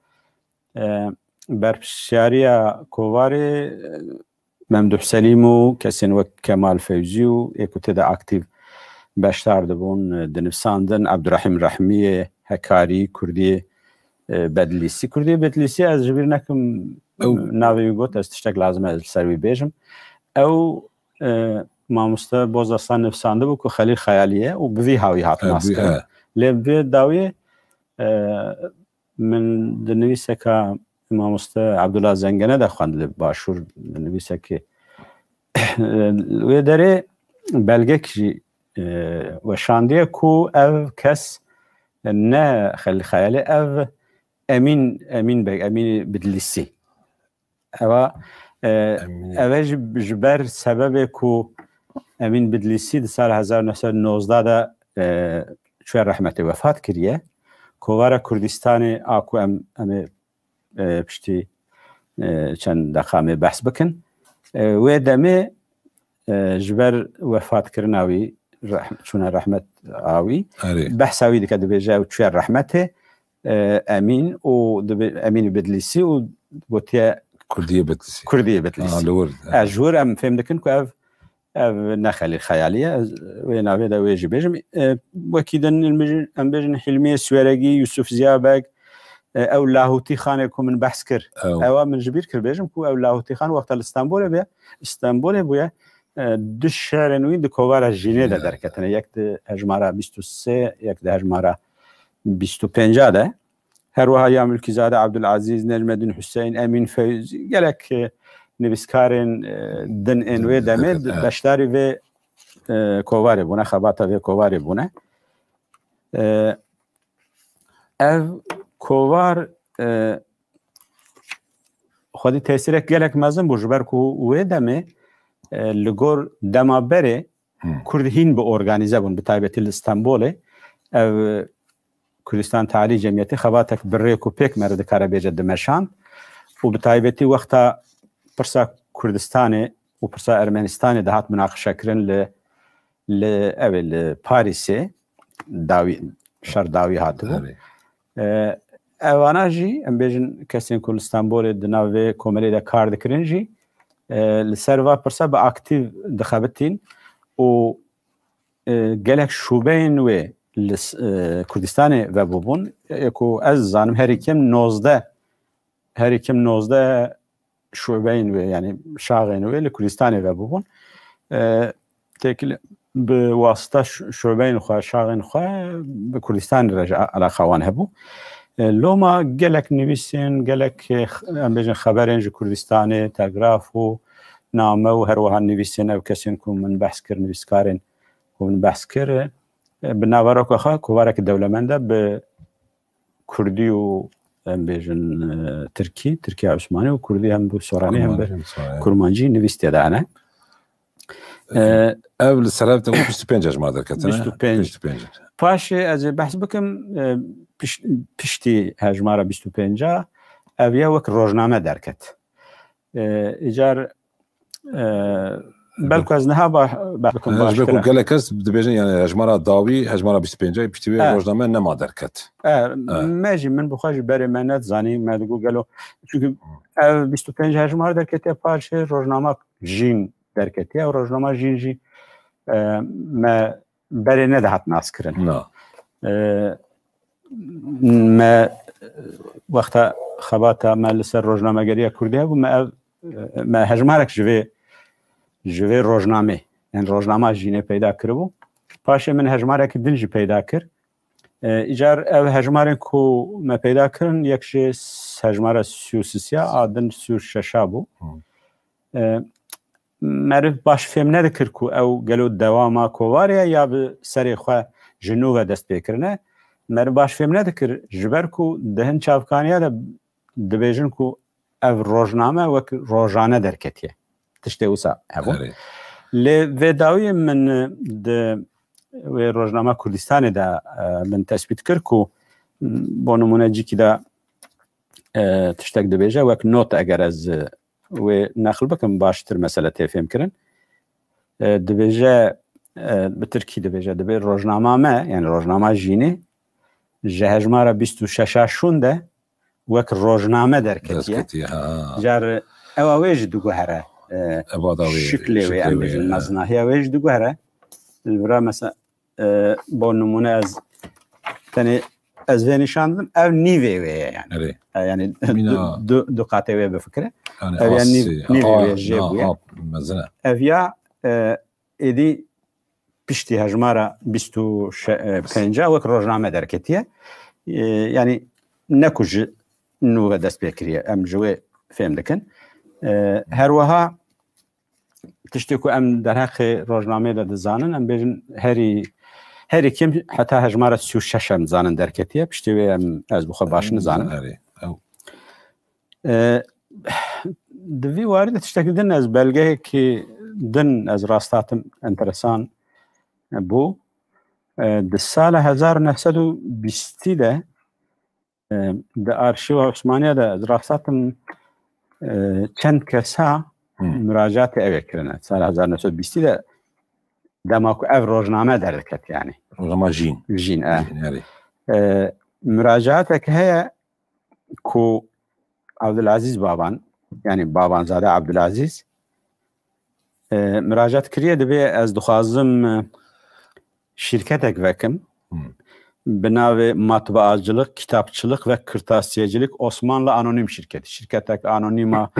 e, berpirsiyariya kovarê, e, Memduh Selîm û kesên wek Kemal Fewzî û ê ku tê de aktîf beşdar dibûn, e, dinivsandin, Ebdurehîm Rehmiyê, Hekarî, Kurdiyê, e, Bedlîsî. Kurdiyê Bedlîsî, ez ji bîr nekim, ew navê wî got, ez tiştek lazim e ez li ser wî bêjim. Ew, e, mamoste Bozaslan nivsandibû ku Xelîl Xeyalî ye û bi vî hawî hat, e, naskirin. Lê bi vê dawiyê, e, min di nivîseka mamoste Abdullah Zengene de xwend li Başûr, di nivîsekê, wê derê belgek jî, e, weşandiye ku ev kes ne Xelîl Xeyalî, ev Emîn, Emîn Beg, Emînî Bidlîsî. Eva, e, Emîn. Ev e ji, ji ber sebebê ku Emîn Bidlîsî di sala hezar neh sed nozdeh de, e, çûye rehmetê, wefat kiriye. Kovara Kurdistanê a ku em, em ê, e, piştî, e, çend deqa em ê behs bikin. E, wê demê, e, ji ber wefatkirina wî, rehm-, çûne rehmet a wî, erê, behsa wî dike, dibêje ew çûye rehmetê, e, Emîn û dibe-, Emînî Bidlîsî û gotiye Kurdiyê Bidlîsî. Kurdiyê Bidlîsî. Aha, li wir, e, evet, ji wir em fêm dikin ku ev, ev ne Xelîl Xeyalî ye. Ez wê navê de wê jî bêjim. E, wekî din em bêjin, em bêjin Hilmiyê Swêregî, Yusuf Ziya Beg, e, ew Lahûtî Xanê ku min behs kir. Ew. Ewa min ji bîr kir bêjim ku ew Lahûtî Xan wexta li Stenbolê bûye, Stenbolê bûye, e, du şerên wî di kovara Jînê de, ya, derketine. Yek di hejmara bîst û sê, yek di hejmara bîst û pênc de. Her wiha ya Mulkîzade Abdulazîz, Necmedîn Huseyîn, Emîn Feyzî, gelek, e, nivîskarên, e, din ên wê demê, evet, beşdarî vê, e, kovarê bûne, xebata vê kovarê bûne. E, ev kovar, e, xwedî tesîrek gelek mezin bû, ji ber ku wê demê, e, li gor dema berê, hmm, Kurd hîn bi organîze bûn, bi taybetî li Stenbolê. Ev Kurdistan Tealî Cemiyetê xebatek bi rêk û pêk meriv dikare bêje dimeşand û bi taybetî wexta pirsa Kurdistanê û pirsa Ermenistanê dihat minaqişekirin li, li, ew ê, li Parîsê, dawî, şer dawî hatibû. E, evana jî, em bêjin, kesên ku li Stenbolê di nav vê komelê de kar dikirin jî, e, li ser va pirsa bi aktîv dixebitîn û, e, gelek şûbeyên wê li s-, e, Kurdistanê vebûbûn. E, ku ez zanim herî kêm nozdeh, herî kêm nozdeh şûbeyên wê, yani şaxên wê li Kurdistanê vebûbûn. E, têkil bi wasita ş-, şûbeyên xwe, şaxên xwe bi Kurdistanê re jî a-, alaqa wan hebû. E, loma gelek nivîsên, gelek, e, x-, em bêjin xeberên ji Kurdistanê, telgraf û name û her wiha nivîsên ew kesên ku min behs kir, nivîskarên ku min behs kir, e, bi naveroka xwe kovareke dewlemend e, bi kurdî û, em bêjin, e, tirkî, tirkî Osmanî û kurdî hem bi soranî hem bi kurmancî nivîstiye de hene. E, ev li ser hev te bîst û pênc hejmar derketine. Bîst û pênc. Bîst û pênc. Paşê ez ê behs bikim, e, piş-, piştî hejmara bîst û pênc ev ya wek rojname derket. E, îcar, e, belku ez niha ba-, behs bikim. Ez belku baştir e. Gelek kes dibêjin, yani hejmara dawî, hejmara bîst û pênc piştî wê rojname nema derket. E, me jî, min bi xwe jî berê me nedizanî, me digot gelo. Çünkü ev bîst û pênc hejmar derketiye, paşê rojnama Jîn derketiye û rojnama Jîn jî, e, me berê nedihat naskirin. Na. E, me wexta xebata me li ser rojnamegeriya kurdî hebû, me ev, me hejmarek ji vê, ji vê rojnamê, yani rojnama Jînê peyda kiribû. Paşê min hejmarek din jî peyda kir. E, îcar ev hejmarên ku me peyda kirin, yek ji hejmara sî û sî ya, a din sî û şeş a bû. Hmm. E, meriv baş fêm nedikir ku ew gelo dewama kovarê ye ya bi serê xwe ji nû ve dest pê kirine. Meriv baş fêm nedikir, ji ber ku di hin çavkaniya de dibêjin ku ev rojname wek rojane derketiye. Tiştê wisa hebû. Erê. Lê vê dawiyê min di wê rojnama Kurdistanê de, e, min tespît kir ku, m, bo nimûne cîkî de, e, tiştek dibêje, wek not eger ez, e, wê neql bikim, baştir mesele tê fêmkirin. E, dibêje, e, bi tirkî dibêje, dibê rojnama me, yani rojnama Jînê, ji hejmara bîst û şeş a şûnde wek rojname derketiye. Derketiye, ha. Car ewa wê jî diguhere, e, şiklê wê, em bêjin, mezinahiya wê jî diguhere. Li vira mesela, e, bo nimûne ez tenê ez vê nîşan didim, ev nîvê wê ye yani. Erê. E, yani du, du, du qatê wê bifikire. Yani ev ya nîv-, nîvê wê jê bûye. Ev ya, e, êdî piştî hejmara bîst û pênc wek rojname derketiye. E, yani ne ku ji nû ve dest pê kiriye, em ji wê fêm dikin. E, her wiha tiştê ku em derheqê rojnameyê de dizanin, em bêjin herî, herî kêm heta hejmara sî û şeş em dizanin derketiye. Piştî wê em, ez bi xwe baş nizanim. Erê, ew. E, di vî warî de tiştekî din ez belgeyekî din ez rast hatim enteresan bû. E, di sala hezar û neh sed û bîstî de, e, di arşîva Osmaniya de ez rast hatim, e, çend kesa Hmm. muracatê ew ê kirine. Sala hezar neh sed û bîstî de dema ku ev rojname derdiket yani. Rojnama Jîn. Jîn, e. Jîn, erê. E, muracatek heye ku Abdulaziz Baban, yani Babanzade Abdulaziz, e, muracat kiriye, dibê ez dixwazim, e, şîrketek vekim. Hmm. Bi navê Matbaacılık, Kitapçılık ve Kırtasiyecilik Osmanlı Anonim Şirketi. Şirketek anonîma,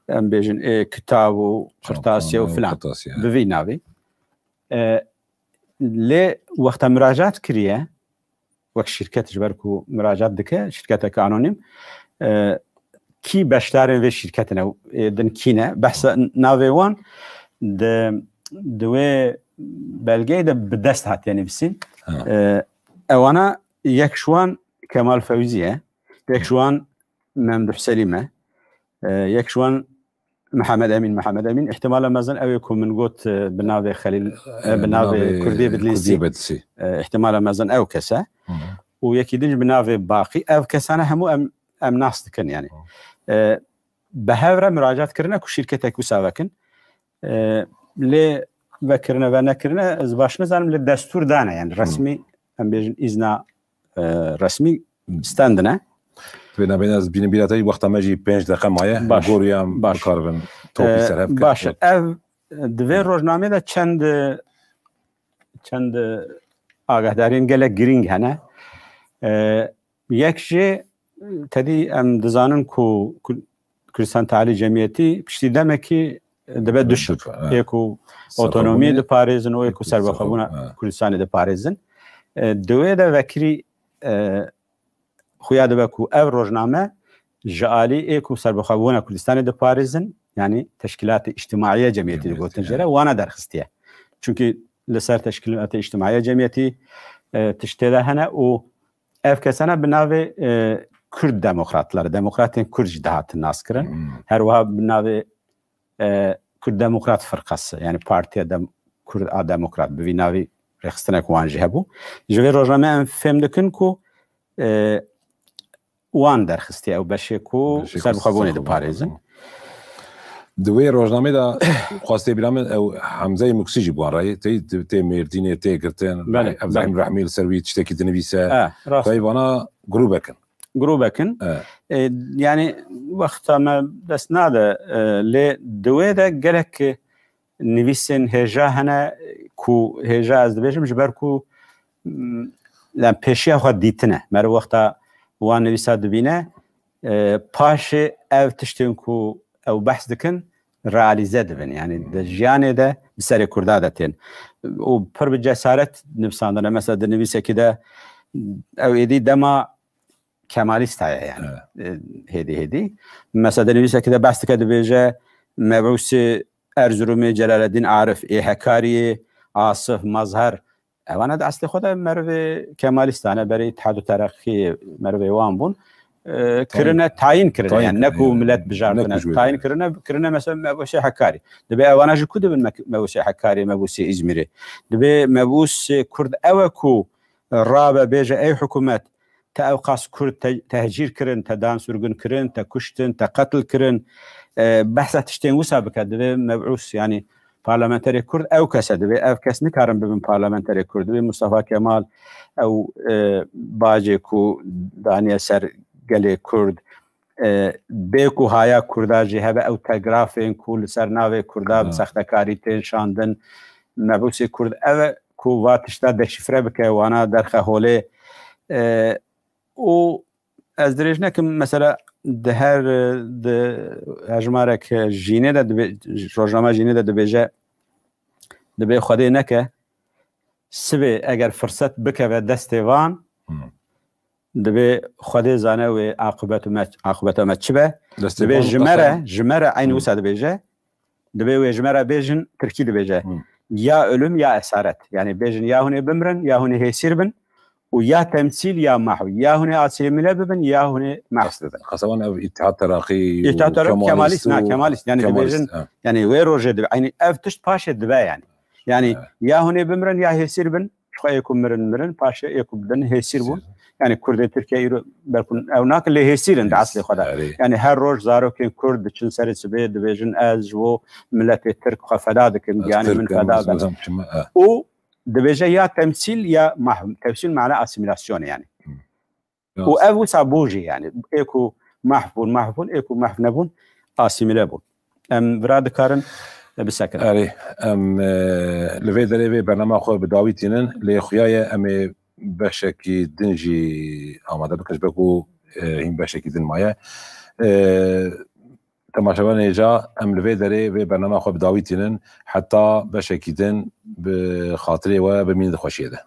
em bêjin, ê kitab û qirtasiye û filan. Qirtasiye. Bi vî navî. E, lê wexta muracat kiriye, wek şîrket, ji ber ku muracat dike, şîrketeke anonîm, e, kî beşdarên vê şîrketine, ê din kî ne? Behsa navê wan di, di wê belgeyê de bi dest hatiye nivîsîn. Ha. E, ewana yek ji wan Kemal Fewzî ye, yek ji wan Memduh Selîm e, e, yek ji wan Mihemed Emîn, Mihemed Emîn, îhtimala mezin ew ê ku min got, e, bi navê Xelîl, e, e, bi navê Kurdî Bedlîsî. Kurdî Bedlîsî. E, îhtimala mezin ew kes e. Hı hı. Û yekî din jî bi navê Baqî. Ev kesane hemû em, em nas dikin yani. Hı. E, bi hev re muracat kirine ku şîrketek wisa vekin. E, lê vekirine ve nekirine, ez baş nizanim, lê destûr dane yani, hı, resmî, em bêjin, îzna e, resmî stendine. Bêna bêna ez bînim bîra te wexta me jî pênc deqe maye. Baş. Gorî em Baş. bikaribin topî E, ser hev baş. Ev, di vê rojnamê de çend, çend agahdariyên gelek girîng hene. E, yek jê tedî em dizanin ku Kur-, Kurdistan Tealî Cemiyetî piştî demekî dibe du şik. Dibe, ha. Ê ku otonomî diparêzin û ê ku serbixwebûna Kurdistanê diparêzin. E, di wê de vekirî, e, xuya dibe ku ev rojname ji alî ê ku serbixwebûna Kurdistanê diparêzin, yanî teşkîlatê îctimaiye cemiyetî digotin jê re, wana derxistiye. Çunkî li ser teşkîlatê îctimaiye cemiyetî, e, tiştê de hene û ev kesana bi navê, e, Kurd demokratlar, demokratên Kurd jî dihatin naskirin. Hmm. Her wiha bi navê, e, Kurd Demokrat Firqası, yani Partiya Dem-, Kurd a Demokrat, bi vî navî rêxistinek wan jî hebû. Ji vê rojnameyê em fêm dikin ku, e, wan derxistiye ew beşê ku Beşê ku serbixwebûnê serbixwebûnê diparêzin. Di wê rojnamê de xwestê bîra min ew Hemzeyê Muksî jî bi wan re ye. Tê, tê Mêrdînê, tê girtin. Belê, Ev Zehîm belê. Rehmî li ser wî tiştekî dinivîse. E, rast. Tayê vana grûbek in. Grûbek in. E. E, yani wexta me dest nade, e, lê di wê de gelek nivîsên hêja hene ku hêja ez dibêjim ji ber ku, m, yani pêşiya xwe dîtine. Meriv wexta wan nivîsa dibîne, e, paşê ev tiştên ku ew behs dikin realîze dibin. Yani di jiyanê de bi serê Kurda de tên. Û pir bi cesaret nivîsandine. Mesela di nivîsekî de ew êdî dema Kemalîsta ye yani. Evet. E, hêdî hêdî. Mesela di nivîsekî de behs dike dibêje mebûsê Erzurumê Celaleddîn Arif, ê Hekariyê Asif Mazhar. Evana di eslê xwe de merivê Kemalîstan e, berê Îtihad û Tereqî merivê wan bûn. E, Tayîn. kirine, tayîn kirine Tayîn yani, ne kirine, ku yani. milet Ne bijartine. ku ji wê Tayîn kirine. kirine, kirine mesela mebûsê Hekarî. Dibê evana ji ku dibin me-, mebûsê Hekarî, mebûsê Îzmîrê. Dibê mebûsê Kurd ew e ku rabe bêje ey hikûmet, te ew qas Kurd te-, tehcîr kirin, te dan sürgün kirin, te kuştin, te qetl kirin. E, behsa tiştên wisa bike, divê mebûs, yani parlamenterê Kurd ew kes e, divê ev kes nikarin bibin parlamenterê Kurd. Divê Mustafa Kemal ew, e, bacê ku daniye ser gelê Kurd, e, bê ku haya Kurda jî hebe ew telgrafên ku li ser navê Kurda bi Ha. sextekarî tên şandin, mebûsê Kurd ev e ku va tişta deşifre bike, wana derxe holê. E, û ez dirêj nekim, mesela di her, di hejmarek Jînê de dibê, rojnama Jînê de dibêje, dibê Xwedê neke, sibê eger firset bikeve destê van, Hmm. dibê Xwedê zane wê aqibet me, aqibeta me çi be. Destê Dibê van ji me re, qesen. ji me re eynî Hmm. wisa dibêje. Dibê wê ji me re bêjin, tirkî dibêje. Hmm. Ya ölüm ya esaret. Yani bêjin ya hûn ê bimrin, ya hûn ê hêsîr bin û ya temsîl ya mahw. Ya hûn ê asîmîle bibin, ya hûn ê mahf bibin. Qesewan ev Îtihad Tereqî û Îtihad Tereqî Kemalîst, Kemalîst na, û Kemalîst. Yani Kemalîst, dibêjin, ha. yani wê rojê dibe. Yani ev tişt paşê dibe yani. Yani Evet. ya hûn ê bimrin ya hêsîr bin, ji xwe ê ku mirin mirin, paşê ê ku bidin hêsîr bûn. Hêsîr. Yani Kurdê Tirkiye îro berkun ew nakin lê hêsîr in di Hês-, eslê xwe de. erê. Yani her roj zarokên Kurd diçin serê sibê dibêjin ez ji bo miletê Tirk xwe feda dikim, Ez giyanê Tirk min im, feda ez be. nizam çi me, e. Û dibêje ya temsîl ya mahv. Temsîl mana asîmîlasyonê yani. Hı. Û Rast. ev wisa bû jî yani. Ê ku mahv bûn, mahv bûn, ê ku mahv nebûn, asîmîle bûn. Em vira dikarin, e, bisekirin. Erê, em, e, li vê derê vê bernama xwe bi dawî tînin, lê xuya ye em ê beşekî din jî amade bikin, ji ber ku, e, hîn beşekî din maye. E, temaşevanê hêja, em li vê derê vê bernama xwe bi dawî tînin, heta beşekî din bi xatirê we bimînin di xweşiyê de.